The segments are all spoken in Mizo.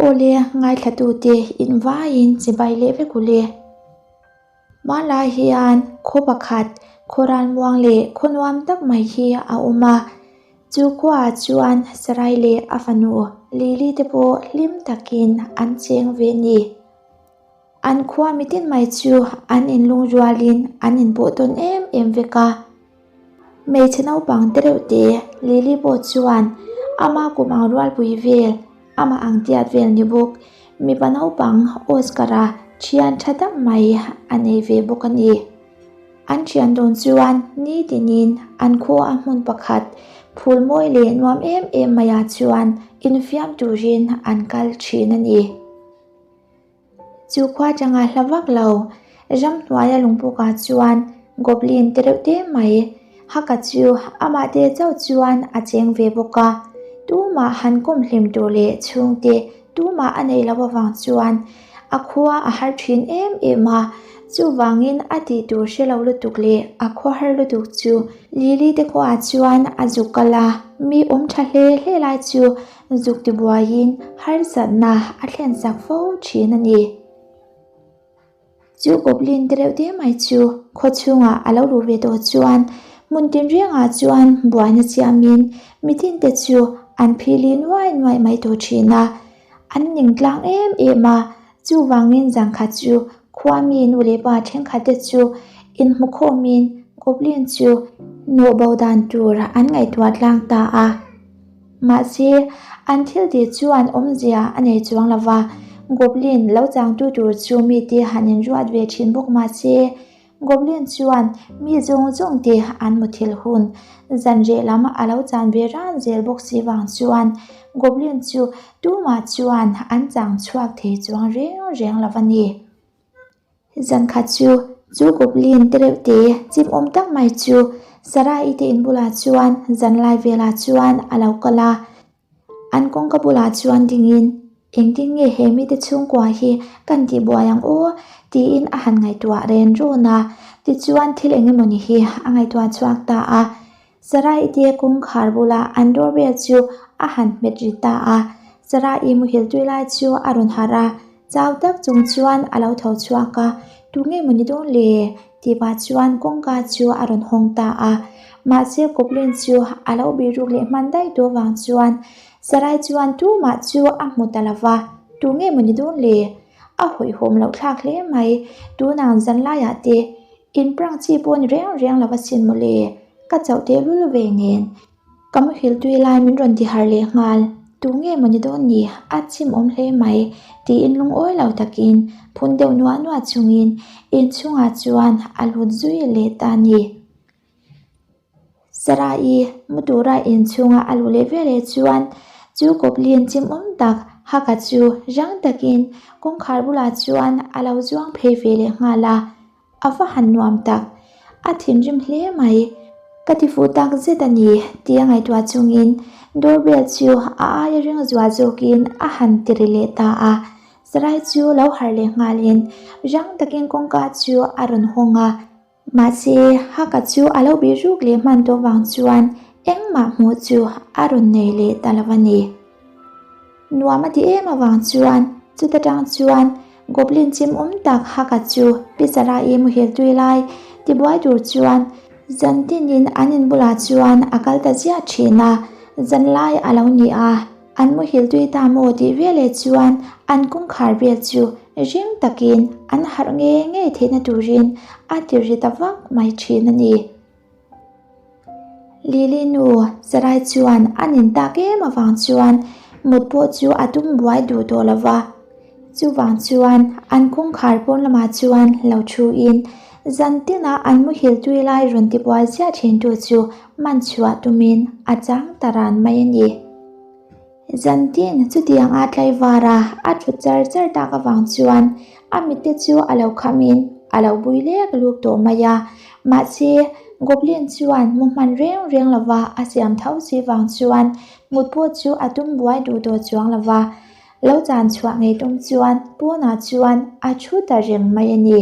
Awle, ngaithlatute invaiin chibai leh vek u le. Hmanlai hian khaw pakhat, khaw ralmuang leh khaw nuam tak mai hi a awm a. Chu khuaah chuan Sarai leh a fanu Lily te pawh hlim takin an cheng ve ni. An khua mitin mai chu an inlung rualin an inpawh tawn em em vek a. Hmeichhe naupang te reuh te Lily pawh chuan ama kum ang rualpui vel, amah ang tiat vel ni bawk. Mipa naupang Oscar-a thian tha tak mai a nei ve bawk a ni. An thian dawn chuan nitinin an khua a hmun pakhat phul mawi leh nuam em em maiah chuan infiam turin an kal thin a ni. Chu khua changa hla vak lo, ramhnuaia lungpukah chuan Goblin te reuh te mai Haka chu amah te chauh chuan a cheng ve bawk a. Tumah han kawm hlim tur leh chhungte tumah a nei loh avang chuan a khua a har thin em em a. Chuvangin a tih tur hre lo lutuk leh a khua har lutuk chu Lily te khuaah chuan a zuk kal a, mi awm tha hle hle lai chu Zuk tibuaiin harsatna a thlensak fo thin a ni. Chu goblin te reuh te mai chu khaw chhungah a lo luh ve tawh chuan hmun tinrengah chuan buaina siamin mitinte chu an phili nuai nuai mai tawh thin a. An ning tlang em em a, chuvangin zangkhat chu khua mi nu leh pa thenkhatte chu inhmukhawmin goblin chu nawhbo dan tur an ngaihtuah tlang ta a. Mahse, an thil tih chuan awmzia a nei chuang lo va, Goblin lo changtu tur chu mite han inruat ve thin bawk mahse, Goblin chuan mi zawng zawng te an muthilh hun zan reh lam a lo chan ve ran zel bawk si vang chuan Goblin chu tumah chuan an chang chhuak thei chuang reng reng lo a ni. Zankhat chu, chu goblin te reuh te chim awm tak mai chu Sarah-i te in bulah chuan zanlai velah chuan a lo kal a. An kawngka bulah chuan dingin, Engtin nge he mite chhungkua hi kan tihbuai ang aw? tiin a han ngaihtuah ren rawn a. Tichuan thil eng emawni hi a ngaihtuah chhuak ta a. Sarai te kawngkhar bula an doorbell chu a han hmet ri ta a, Sarai muhil tui lai chu a rawn harh a, chau tak chung chuan a lo tho chhuak a, Tu nge maw ni dawn le? tih pah chuan kawngka chu a rawn hawng ta a, mahse Goblin chu a lo bih ruk leh hman daih tawh vang chuan Sarai chuan tumah chu a hmu ta lo va, Tu nge maw ni dawn le? A hawihhawm loh thlak hle mai, tunang zanlaiah te In prank chi pawh ni reng reng lo asin mawle, ka chauh teh lul ve nen. Ka muhil tui lai min rawn ti harh leh nghal, tu nge maw ni dawn ni, a chim awm hle mai, tiin lungawi lo takin phun deuh nuah nuah chungin inchhungah chuan a lut zui leh ta a ni. Sarai mu tura inchhunga a luh leh veleh chuan chu goblin chimawm tak Haka chu rang takin kawngkhar bulah chuan a lo zuang phei ve leh nghal a, a va han nuam tak, a thinrim hle mai. Ka ti fuh tak zet a ni tih a ngaihtuah chungin doorbell chu a aia ring zual zawkin a han ti ri leh ta a, Sarai chu lo harh leh nghalin rang takin kawngka chu a rawn hawng a. Mahse, Haka chu a lo bih ruk leh hman tawh vang chuan engmah hmuh chu a rawn nei leh ta lo a ni. Nuam a ti em avang chuan chuta tang chuan Goblin chim awm tak Haka chu Pi Sarai muhil tui lai tibuai tur chuan zan tinin an in bulah chuan a kal ta ziah thin a, zan lai a lo ni a. An muhil tui ta maw tih veleh chuan an kawngkhar vel chu ring takin an harh nge nge theihna turin a ti ri ta vak mai thin a ni. Lily nu Sarai chuan a nin tak em avang chuan mut pawh chu a tum buai duh tawh lo va. Chuvang chuan an kawngkhar pawn lamah chuan lo thuin zan tina an muhil tui lai rawn ti buai ziah thintu chu man chhuah tumin a chang ta ran mai a ni. Zan tin chutiang a tlaivara a thut char char tak avang chuan a mitte chu a lo khamin a lo bui lek luk tawh mai a, mahse Goblin chuan mu hman reng reng lova a siam tho si vang chuan mut pawh chu a tum buai duh tawh chuang lova. Lo chan chhuah ngei tum chuan pawnah chuan a thu ta reng mai a ni.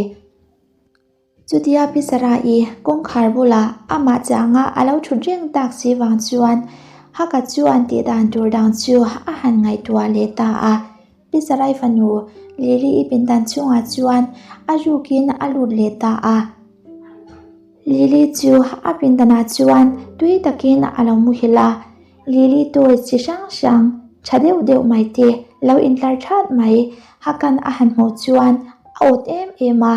Chutia Pi Sarai kawngkhar bulah amah changa a lo thut reng tak si vang chuan Haka chuan tih dan tur dang chu a han ngaihtuah leh ta a. Pi Sarai fanu Lily-i pindan chhungah chuan a rukin a lut leh ta a. Lily chu a pindanah chuan tui takin a lo muhil a, Lily toy chi hrang hrang tha deuh deuh mai te lo intlar that mai hakan a han hmuh chuan a awt em em a,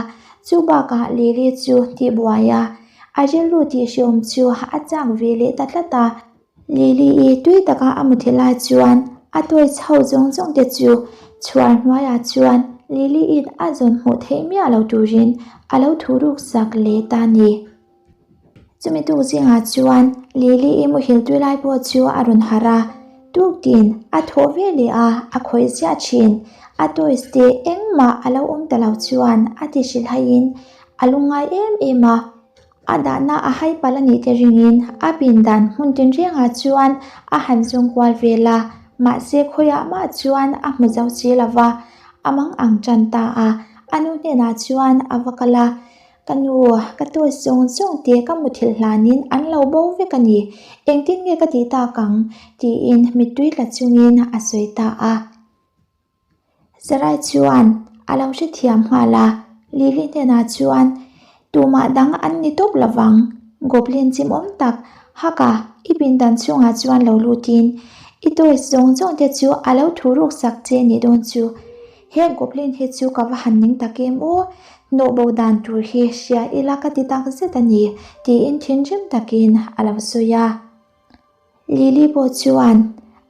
chu bakah Lily chu tihbuai a, a rilru tihhriawm chu a chak ve leh ta tlat a. Lily-i tui taka a muthilh lai chuan a toys ho zawng zawng te chu chhuar hnuaiah chuan Lily-in a zawn hmuh theih miah lo turin a lo thu ruk sak leh ta a ni. Chumi tuk zingah chuan Lily-i muhil tui lai pawh chu a rawn harh a, tuktin a thawh ve leh a, a khawih ziah thin. A toys te engmah a lo awm ta lo chuan a ti hrilhaiin a lungngai em em a. A dahna a hai palh a nih te ringin a pindan hmun tinrengah chuan a han zawng kual vel a, mahse khawiah mah chuan a hmu zo si lo va, a mang ang tan ta a. A nu hnenah chuan a va kal a, Ka nu, ka toys zawng zawng te ka muthilh hlanin an lo bo vek a ni, engtin nge ka tih tak ang? tiin mittui tla chungin a sawi ta a. Sarai chuan a lo hrethiam nghal a, Lily hnenah chuan, Tumah dang an ni tawp lovang, Goblin chimawm tak Haka i pindan chhungah chuan lo lutin i toys zawng zawng te chu a lo thu ruk sak che nih dawn chu. He Goblin hi chu ka va han ning tak em aw, hnawh bo dan tur hi hria ila ka ti tak zet a ni, tiin thinrim takin a lo sawi a. Lily pawh chuan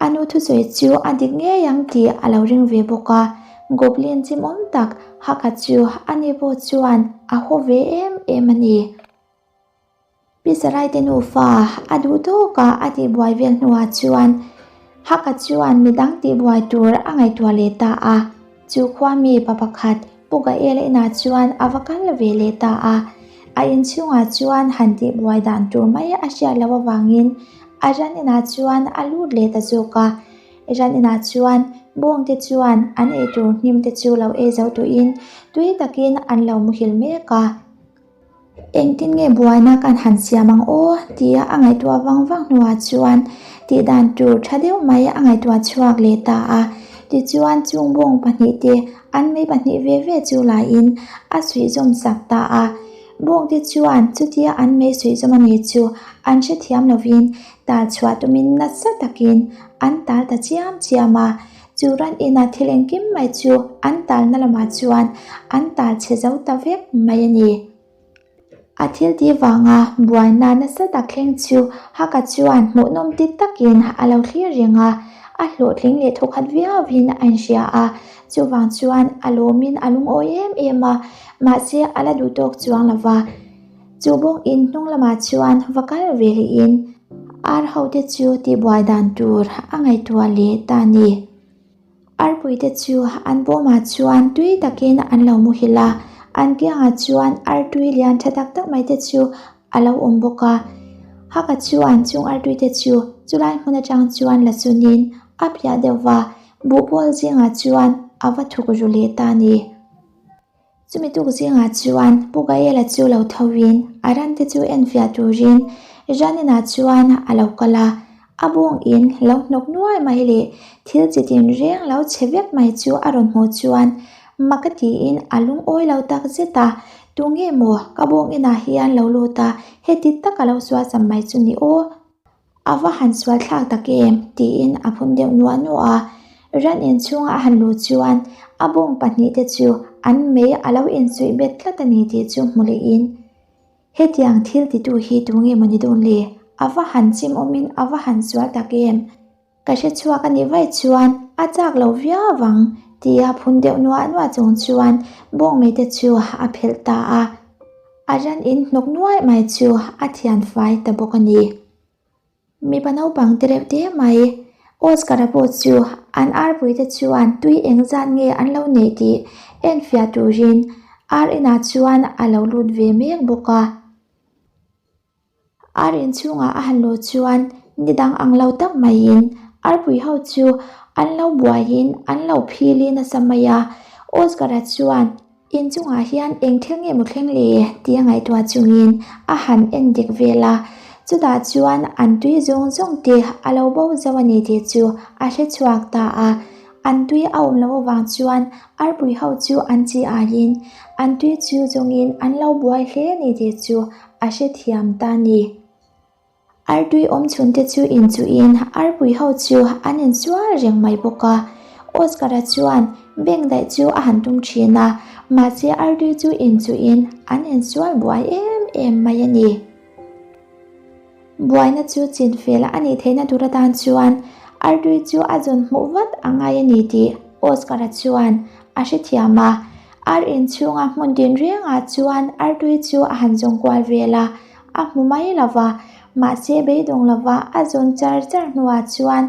a nu thusawi chu a dik ngei ang tih a lo ring ve bawk a, Goblin chimawm tak Haka chu ani pawh chuan a haw ve em em a ni. Pi Saraite nufa a duh tawka a tihbuai vel hnuah chuan Haka chuan midang tihbuai tur a ngaihtuah leh ta a, chu khua mi pa pakhat Pu Gael inah chuan a va kal ve leh ta a, a inchhungah chuan han tihbuai dan tur mai a hriat loh avangin a ran inah chuan a lut leh ta zawk a. Ran inah chuan bawngte chuan an eitur hnim te chu lo ei zo tuhin tui takin an lo muhil mek a. Engtin nge buaina kan han siam ang aw? tia a ngaihtuah vang vang hnuah chuan tihdan tur tha deuh mai a ngaihtuah chhuak leh ta a. Tichuan chung bawng pahnihte an mei pahnih ve ve chu laiin a suihzawm sak ta a. Bawngte chuan chutia an mei suihzawm a nih chu an hrethiam lovin tal chhuah tumin nasa takin an tal ta chiam chiam a. Chu ran ina thil engkim mai chu an talna lamah chuan an tal chhe zo ta vek mai a ni. A thil tih vanga buaina nasa tak thleng chu Haka chuan hmuhnawm ti takin a lo thlir reng a, a hlawhtling leh thawkhat viauin a inhria a, chuvang chuan a lawmin a lungawi em em a, mahse a la duh tawk chuang lo va. Chu bawng in hnung lamah chuan va kal ve lehin ar hote chu tihbuai dan tur a ngaihtuah leh ta a ni. Arpuite chu an bawmah chuan tui takin an lo muhil a, an kiangah chuan artui lian tha tak tak mai te chu a lo awm bawk a. Haka chuan chung artui te chu chulai hmun atang chuan la chunin a piah deuh va, buhpawl zingah chuan a va thuk ru leh ta a ni. Chumi tuk zingah chuan Pu Gaela chu lo tho in a ran te chu en fiah turin ran inah chuan a lo kal a, a bawng in lo hnawk nuai mai leh thil chi tin reng lo chhe vek mai chu a rawn hmuh chuan mak a tiin a lungawi lo tak zet a, tunge maw ka bawng inah hian lo lut a, heti taka lo sual cham mai chu ni aw. A va han sual thlak tak em? tiin a phun deuh nuah nuah a. Ran inchhunga a han luh chuan a bawng pahnihte chu an mei a lo insuih bet tlat a ni tih chu hmu lehin, Hetiang thil titu hi tu nge maw ni dawn le? A va han chim awmin a va han sual tak em? Ka hre chhuak a nih vaih chuan a chak lo viau vang tia phun deuh nuah nuah chung chuan bawng meite chu a phelh ta a. A ran in hnawk nuai mai chu a thian fai ta bawk a ni. Mipa naupang te reuh te mai Oscar-a pawh chu an arpui te chuan tui eng zat nge an lo neih tih enfiah turin ar inah chuan a lo lut ve mek bawk a. Ar inchhungah a han luh chuan ni dang ang lo tak maiin arpui ho chu an lo buaiin an lo phili nasa mai a. Oscar-a chuan inchungah hian eng thil nge maw thleng le tih a ngaihtuah chungin a han en dik vel a. Chutah chuan an tui zawng zawng te a lo bo zo a ni tih chu a hre chhuak ta a. An tui a awm loh avang chuan arpui ho chu an chi aiin an tui chu zawngin an lo buai hle a ni tih chu a hrethiam ta a ni. Artui awm chhun te chu inchuhin arpui ho chu an insual reng mai bawk a. Oscar-a chuan bank daih chu a han tum thin a, mahse artui chu inchuhin an insual buai em em mai a ni. Buaina chu chinfel a nih theihna tur atan chuan artui chu a zawn hmuh vat a ngai a ni tih Oscar-a chuan a hrethiam a. Ar inchhunga hmun tinrengah chuan artui chu a han zawng kual vel a, a hmu mai lo va, mahse beidawng lova a zawn char char hnuah chuan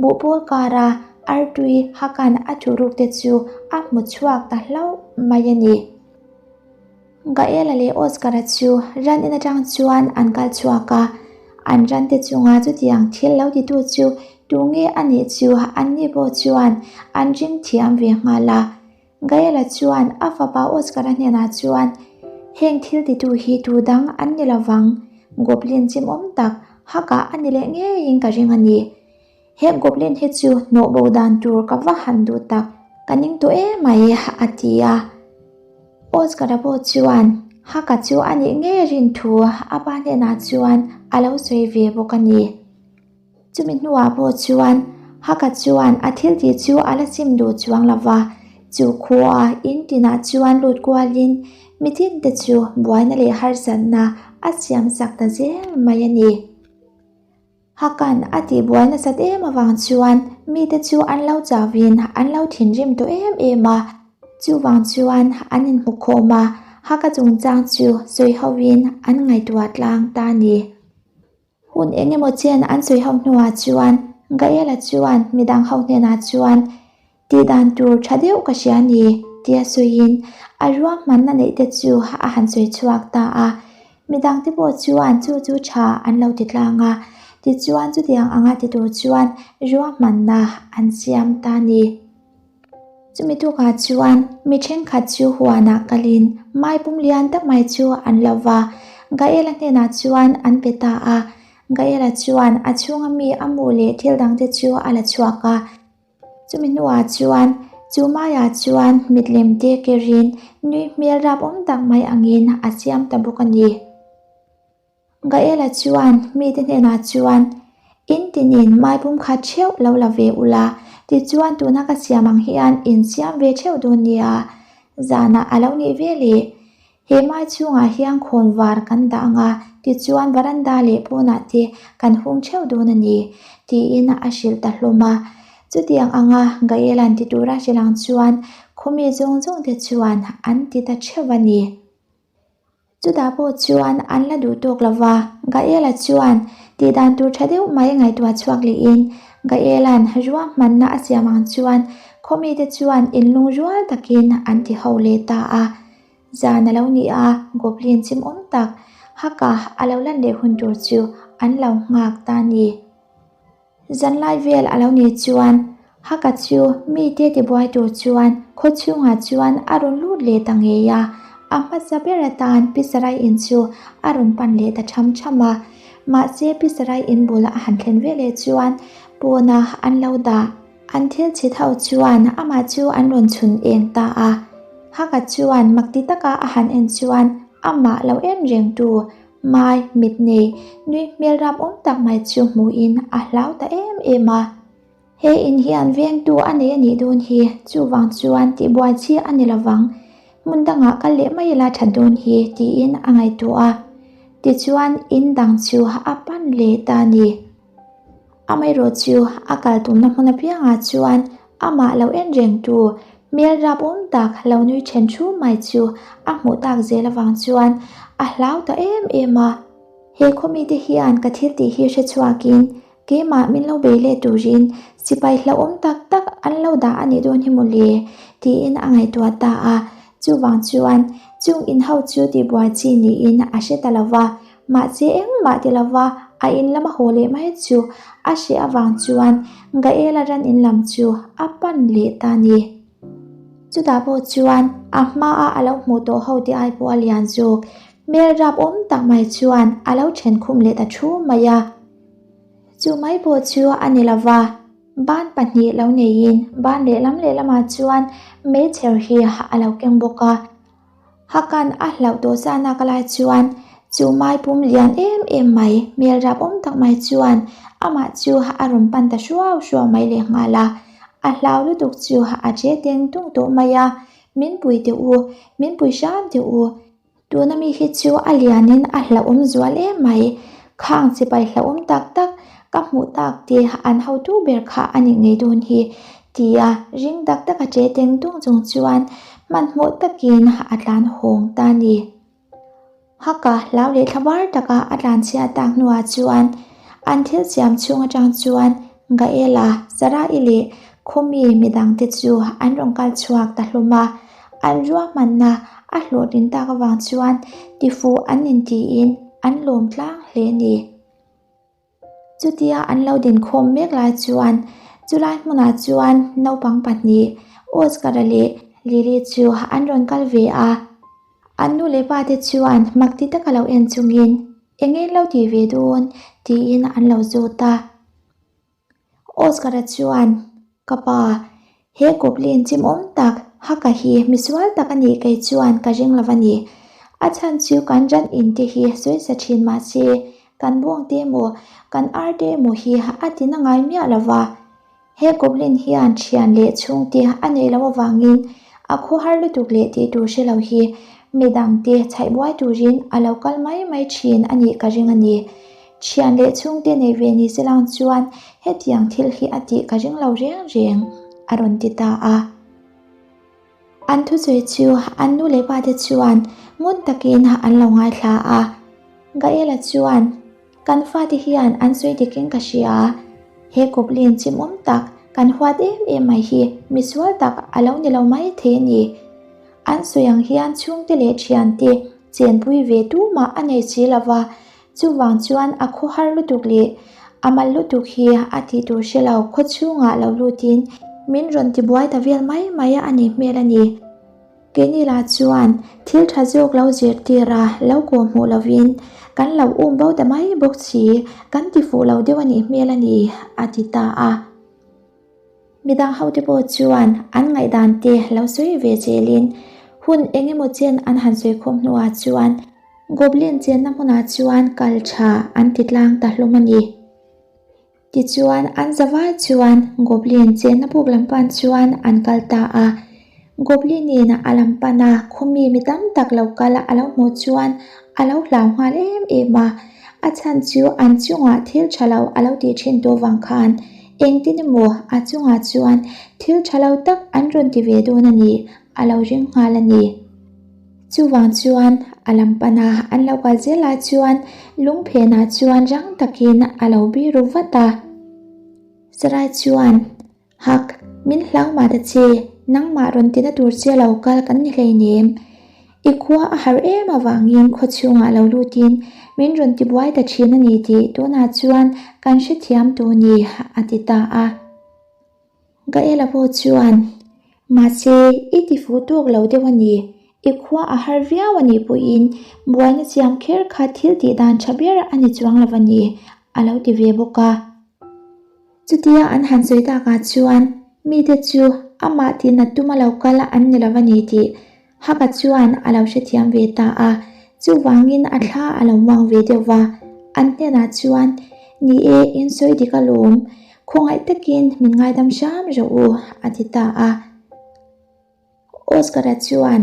buhpawl kara artui hakan a thuruk te chu a hmu chhuak ta hlauh mai a ni. Gael-a leh Oscar-a chu ran in atang chuan an kal chhuak a, an ran te chunga chutiang thil lo titu chu tunge a nih chu anni pawh chuan an ring thiam ve nghal a. Gael-a chuan a fapa Oscar-a hnenah chuan, Heng thil titu hi tu dang an ni lovang, Goblin chimawm tak hakah a ni leh ngeiin ka ring a ni. He Goblin hi chu hnawh bo dan tur ka va han duh tak, ka ning tawh em mai, a ti a. Oscar-a pawh chuan Haka chu a nih ngei rin thu a pa hnenah chuan a lo sawi ve bawk a ni. Chumi hnuah pawh chuan Haka chuan a thil tih chu a la sim duh chuang lo va, chu khua in tinah chuan lut kualin mi tinte chu buaina leh harsatna a siam sak ta zel mai a ni. Hakan a tihbuai nasat em avang chuan mite chu an lo chauhin an lo thinrim tawh em em a, chuvang chuan an inhmu khawm a, Haka chungchang chu sawi hovin an ngaihtuah tlang ta a ni. Hun eng emaw chen an sawi ho hnuah chuan Gael-a chuan midang ho hnenah chuan Tih dan tur tha deuh ka hria ni tia sawiin a ruahmanna neih te chu a han sawi chhuak ta a. Midang te pawh chuan chu chu tha an lo ti tlang a, tichuan chutiang anga ti tur chuan ruahmanna an siam ta a ni. Chumi tukah chuan mi thenkhat chu huanah kalin mai pum lian tak mai chu an lo va, Gael-a hnenah chuan an pe ta a. Gael-a chuan a chhunga mi a mu leh thil dangte chu a la chhuak a. Chumi hnuah chuan chu maiah chuan mitlem te kerin nui hmel rap awm tak mai angin a siam ta bawk a ni. Gael-a chuan mite hnenah chuan, In tinin mai pum khat theuh lo la ve ula, tichuan tuna ka siam ang hian in siam ve theuh dawn nia, zanah a lo nih ve le. He mai chhungah hian khawn var kan dah ang a, tichuan varanda leh pawnah te kan hung theuh dawn a ni, tiin a hrilh ta hlawm a. Chutiang anga Gael-a'n ti tura hrilh ang chuan khawmi zawng zawng te chuan an ti ta theuh a ni. Chutah pawh chuan an la duh tawk lo va, Gael-a chuan tih dan tur tha deuh mai ngaihtuah chhuak lehin Gael-a'n ruahmanna a siam ang chuan khawmite chuan inlungrual takin an ti ho leh ta a. Zan a lo ni a, Goblin chimawm tak Haka a lo lan leh hun tur chu an lo nghak ta a ni. Zanlai vel a lo nih chuan Haka chu mite tibuai tur chuan khaw chhungah chuan a rawn lut leh ta ngei a, a hmasa ber atan Pi Sarai in chu a rawn pan leh ta tham tham a. Mahse Pi Sarai in bul a han thlen veleh chuan pawna an lo dah. An thil chhit ho chuan amah chu an rawn chhun eng ta a. Haka chuan makti taka a han en chuan amah lo en reng tu Mai mit nei nui hmel ram awm tak mai chu hmuhin a hlau ta em em a. He in hian vengtu a nei a nih dawn hi, chuvang chuan tihbuai chi a ni lovang. Hmun dangah kal leh mai ila that dawn hi tiin a ngaihtuah a. Tichuan in dang chu a pan leh ta a ni. Amaherawh chu a kal tumna hmun apiangah chuan amah lo en rengtu hmel rap awm tak lo nui then thu mai chu a hmuh tak zel avang chuan a hlau ta em em a. He khawmite hian ka thil tih hi hre chhuakin keimah min lo bei leh turin sipai hlauhawm tak tak an lo dah a nih dawn hi mawle tiin a ngaihtuah ta a. Chuvang chuan chung inho chu tihbuai chi niin a hre ta lo va. Mahse engmah ti lova a in lama haw leh mai chu a hreh avang chuan Gael-a ran in lam chu a pan leh ta a ni. Chutah pawh chuan a hmaa a lo hmuh tawh ho te ai pawh a lian zawk. Hmel rap awm tak mai chuan a lo then khum leh ta thu mai a. Chu mai pawh chu a ni lova. Ban pahnih lo neiin ban lehlam lehlamah chuan meichher hi a lo keng bawk a. Hakan a hlauh tawh sa nak lai chuan chu mai pum lian em em mai hmel rap awm tak mai chuan amah chu a rawn pan ta hruau hruau mai leh nghal a. A hlau lutuk chu a che teng tung tawh mai a, Min pui teh u, min pui hram teh u. Tuna mi hi chu a lianin a hlauhawm zual em mai. Khang chipai hlauhawm tak tak ka hmuh tak te an hotu ber kha a nih ngei dawn hi, tia ring tak tak a che teng tung chung chuan hmanhmawh takin a tlan hawng ta a ni. Haka hlau leh thlabar taka a tlanchhiat tak hnuah chuan an thil siam chhung atang chuan Gaela, Sarai leh Khumi midangte chu an rawn kal chhuak ta hlawm a. An ruahmanna a hlawhtlin tak avang chuan tifuh an intiin an lawm tlang hle a ni. Chutia an lo dinkhawm mek lai chuan chulai hmunah chuan naupang pahnih Oscar-a leh Lily chu an rawn kal ve a. An nu leh pa te chuan mak ti taka lo en chungin eng nge lo tih ve dawn tiin an lo zawt a. Oscar-a chuan Ka pa, he goblin chimawm tak Haka hi misual tak a nih kei chuan ka ring lo a ni. A chhan chu kan ran in te hi sawi sa thin mah se, kan bawng te emaw, kan ar te emaw hi a ti na ngai miah lo va. He goblin hian thian leh chhungte a neih loh avangin a khawhar lutuk leh tih tur hre lo hi midangte chhaih buai turin a lo kal mai mai thin a nih ka ring a ni. Thian leh chhungte nei ve ni se lang chuan hetiang thil hi a tih ka ring lo reng reng, a rawn ti ta a. An thusawi chu an nu leh pa te chuan ngun takin an lo ngaithla a. Gaela chuan, Kan fate hian an sawi dikin ka hria. He goblin chimawm tak kan huat em em mai hi misual tak a lo ni lo mai thei a ni. An sawi ang hian chhungte leh thiante chenpui ve tumah a nei si lo va, Chuvang chuan a khawhar lutuk leh a mal lutuk hi a tih tur hre lo khaw chhungah lo lutin min rawn tibuai ta vel mai mai a nih hmel a ni. Keini lah chuan thil tha zawk lo zirtir a lo kawh hmuh lovin kan lo um bo ta mai bawk si, kan ti fuh lo deuh a nih hmel a ni, a ti ta a. Midang hote pawh chuan an ngaihdan te lo sawi ve zelin hun eng emaw chen an han sawi khawm hnuah chuan Goblin chenna hmunah chuan kal tha an ti tlang ta hlawm a ni. Tichuan an zavai chuan Goblin chenna buk lam pan chuan an kal ta a. Goblin-in a lam pana khawmi mi tam tak lo kal a lo hmuh chuan a lo hlau nghal em em a, a chhan chu an chungah thil tha lo a lo tih thin tawh vang khan engtin emaw a chungah chuan thil tha lo tak an rawn ti ve dawn a ni a lo ring nghal a ni. Chuvang chuan a lam pana an lo kal zel lai chuan lungphenah chuan rang takin a lo biru vat a. Sarai chuan. Hak, min hlau mah ta che, nangmah rawn tina tur che lo kal kan ni hleinem. I khua a harh em avangin khaw chhungah lo lutin min rawn tibuai ta thin a ni tih tunah chuan kan hrethiam tawh ni, a ti ta a. Gaela pawh chuan, Mahse, i ti fuh tawk lo deuh a ni. I khua a har viau a nih pawhin buaina siam kher kha thil tih dan tha ber a ni chuang lo a ni, a lo ti ve bawk a. Chutia an han sawi takah chuan mite chu amah tinat tuma lo kal an ni lo a ni tih Haka chuan a lo hrethiam ve ta a, chuvangin a thla a lo muang ve deuh va. An hnenah chuan, Ni e, in sawi dik alawm, khawngaih takin min ngaidam hram rawh u, a ti ta a. Oscar-a chuan,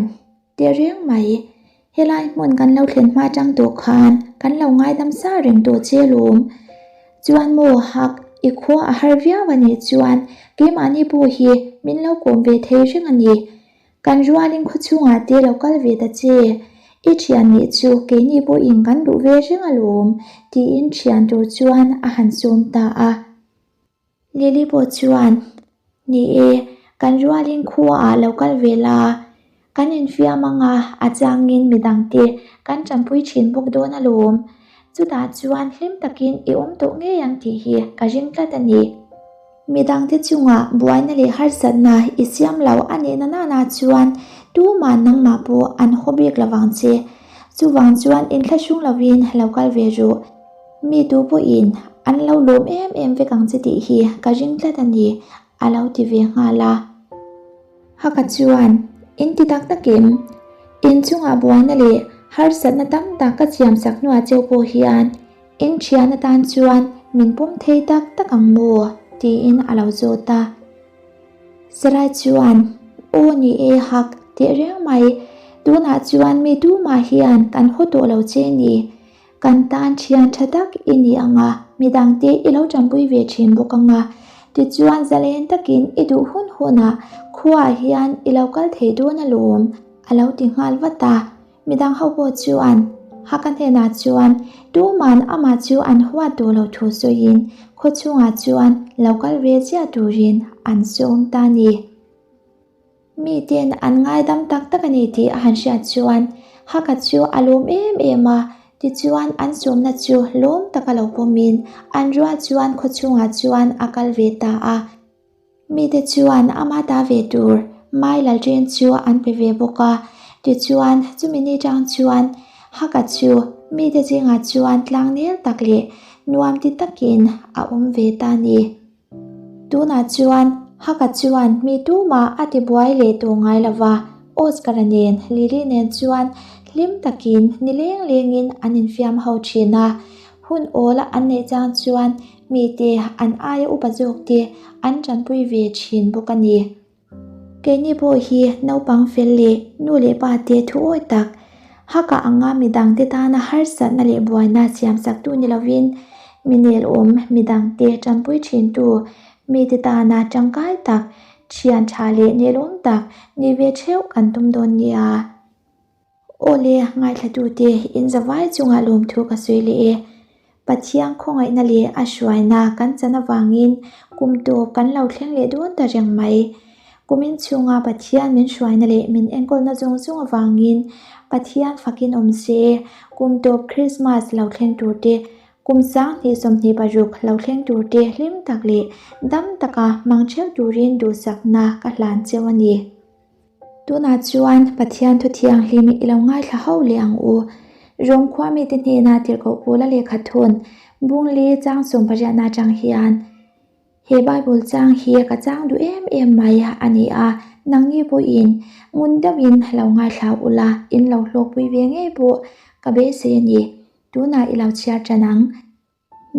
Tehreng mai, helai hmun kan lo thlen hma tang tawh khan kan lo ngaidam sa reng tawh che lawm. Chuan maw hak, i khua a har viau a nih chuan keimahni pawh hi min lo kawm ve thei reng a ni. Kan rualin khaw chhungah te lo kal ve ta che, i thian nih chu keini pawhin kan duh ve reng alawm, tiin thian tur chuan a han sawm ta a. Lily pawh chuan, Ni e, kan rualin khuaah lo kal ve la, kan infiam ang a, a changin midangte kan tanpui thin bawk dawn alawm. Chutah chuan hlim takin i awm tawh ngei ang tih hi ka ring tlat a ni. Midangte chungah buaina leh harsatna i siam lo a nihna nana chuan tumah nangmah pawh an haw bik lo vang che. Chuvang chuan inthlahrung lovin lo kal ve ru. Mi tu pawhin. An lo lawm em em vek ang che tih hi ka ring tlat a ni, a lo ti ve nghal a. Haka chuan, In ti tak tak em? In chungah buaina leh harsatna tam tak ka siamsak hnuah cheu pawh hian in thian atan chuan min pawm thei tak tak ang maw? tiin a lo zawt a. Sarai chuan, Aw ni e Hak, tehreng mai, tunah chuan mi tumah hian kan haw tawh lo che ni. Kan tan thian tha tak i ni ang a, midangte i lo tanpui ve thin bawk ang a. Tichuan zalen takin i duh hun hunah khuaah hian i lo kal thei dawn alawm, a lo ti nghal vat a. Midang ho pawh chuan Haka hnenah chuan tuman amah chu an huat duh lo thu sawiin khaw chhungah chuan lo kal ve chiah turin an sawm ta a ni. Miten an ngaidam tak tak a ni tih a han hriat chuan Haka chu a lawm em em a, tichuan an sawmna chu lawm taka lo pawmin an rual chuan khaw chhungah chuan a kal ve ta a. Mite chuan ama ta ve tur Mai Lalṭen chu an pe ve bawk a, tichuan chumi ni tang chuan Haka chu mite zingah chuan tlangnel tak leh nuam ti takin a awm ve ta a ni. Tunah chuan Haka chuan mi tumah a ti buai leh tawh ngai lo va, Oscar-a nen Lily nen chuan hlim takin ni leng lengin an infiam ho thin a, hun awl an neih chang chuan mite an aia upa zawk te an tanpui ve thin bawk a ni. Keini pawh hi naupang fel leh nu leh pa te thu awi tak, haka anga midangte tana harsatna leh buaina siamsaktu ni lovin mi nelawm midangte tanpui thintu, mite tana tangkai tak, thian tha leh nelawm tak ni ve theuh kan tum dawn nia. Aw le, ngaithlatute, in zavai chungah lawmthu ka sawi leh e. Pathian khawngaihna leh a hruaina kan chan avangin kum tawp kan lo thleng leh dawn ta reng mai. Kumin chhunga Pathian min hruaina leh min enkawlna zawng zawng avangin Pathian fakin awm se, kum tawp Krismas lo thleng turte, kum 2026 lo thleng turte hlim tak leh dam taka hmang theuh turin duhsakna ka hlan cheu a ni. Tunah chuan Pathian thu thianghlim i lo ngaithla ho leh ang u. Rom khua mite hnena tirhkoh Paula lehkha thun Bungli chang 18 atang hian, He Bible chang hi ka chang duh em em mai a ni a, nangni pawhin ngun deuhin lo ngaithla ula, in lo hlawkpui ve ngei pawh ka beisei a ni. Tunah i lo chhiar tan ang.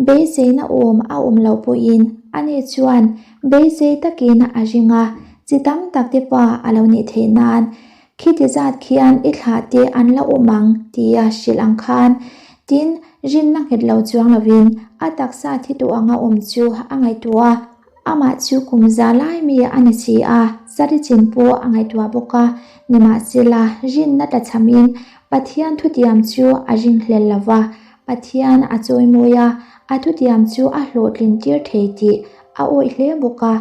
Beiseina awm a awm loh pawhin ani chuan beisei takin a ring a, chi tam tak te pa a lo nih theih nan khiti zat khian i thlah te an la awm ang tia hrilh ang khan tin rinna nghet lo chuang lovin a taksa thi duh anga awm chu a ngaihtuah a. Amah chu kum za lai mi a ni si a, Sari chin pawh a ngaihtuah bawk a, nimahsela rinna tlachhamin Pathian thutiam chu a ringhlel lo va, Pathian a chawimawi a, a thutiam chu a hlawhtlin tir thei tih a awih hle bawk a,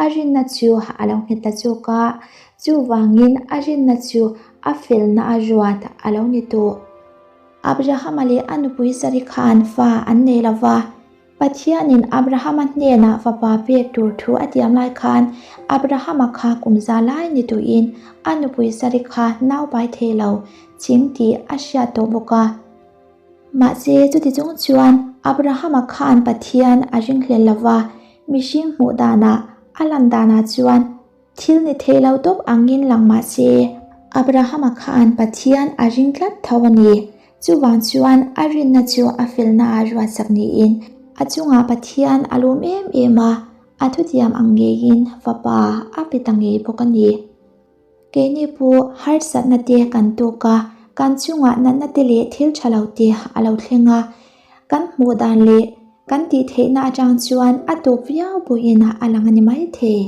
a rinna chu a lo nghet ta chawk a, chuvangin a rinna chu a felna a ruat a lo ni tawh. Abrahama leh a nupui Sari khan fa an nei lo va. Pathianin Abrahama hnenah fapa pek tur thu a tiam lai khan Abrahama kha kum za lai ni tuin a nupui Sari kha nau pai thei lo ching tih a hriat tawh bawk a. Mahse chuti chung chuan Abrahama khan Pathian a ringhlel lo va, mihring hmuh danah a lan danah chuan Thil ni thei lo tawp angin lang mah se, Abrahama khan Pathian a ring tlat tho a ni. Chuvang chuan a rinna chu a felna a ruatsak niin a chungah Pathian a lawm em em a, a thutiam ang ngeiin fapa a pe ta ngei bawk a ni. Keini pawh harsatna te kan tawk a, kan chungah natna te leh thil tha lo te a lo thleng a, kan hmuh dan leh kan tih theihna atang chuan a tawp viau pawhin a lang a ni maithei.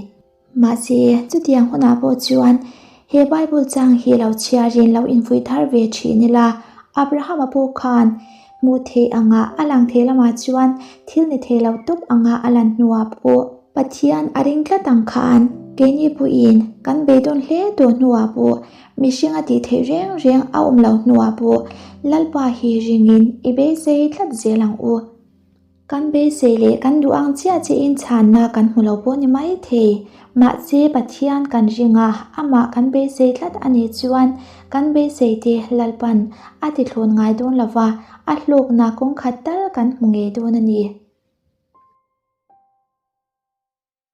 Mahse, chutiang hunah pawh chuan he Bible chang hi lo chhiarin lo infuih thar ve thin ila, Abrahama pawh khan hmuh theih anga a lang thei lamah chuan thil ni thei lo tawp anga a lan hnuah pawh Pathian a ring tlat ang khan keini pawhin kan beidawn hle tawh hnuah pawh mihring a tih theih reng reng a awm lo hnuah pawh Lalpa hi ringin i beisei tlat zel ang u. Kan beisei leh kan duh ang chiah chiahin chhanna kan hmu lo pawh ni mai thei. Mahse, Pathian kan ring a, amah kan beisei tlat a nih chuan kan beiseite Lalpan a tithlawn ngai dawn lo va, a hlawkna kawng khat tal kan hmu ngei dawn a ni.